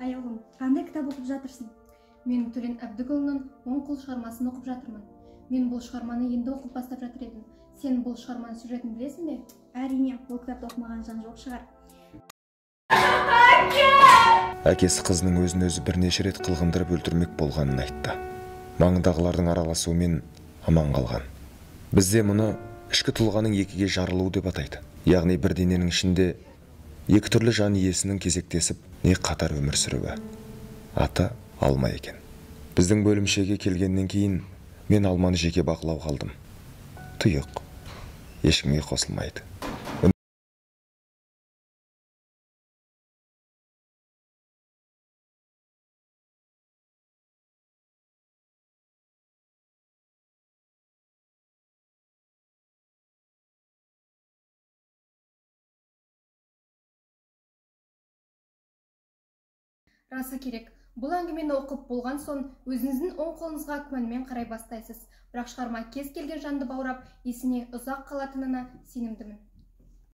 Аяулым, қандай кітап оқып жатырсың? Мен Төлен Әбдікұлының «Оң қол» шығармасын оқып жатырмын. Мен бұл шығарманы енді оқып бастап жатыр едім. Сен бұл шығарманың сюжетін білесің бе? Әрине, бұл кітапты оқымаған жан жоқ шығар. Әкесі қызының өзін өзі бірнеше рет қылғындырып өлтірмек болғанын айтты. Маңындағылардың араласуымен аман қалған. Бізде мұны ішкі тұлғаның екіге жарылуы деп атайды. Яғни бір дененің ішінде екі түрлі жан иесінің кезектесіп не қатар өмір сүруі. Аты Алма екен. Біздің бөлімшеге келгеннен кейін мен Алманы жеке бақылауға алдым. Тұйық, ешкімге қосылмайды. Расы керек, бұл әңгімені оқып болған соң өзіңіздің оң қолыңызға күмәнмен қарай бастайсыз. Бірақ шығарма кез келген жанды баурап, есіне ұзақ қалатынына сенімдімін.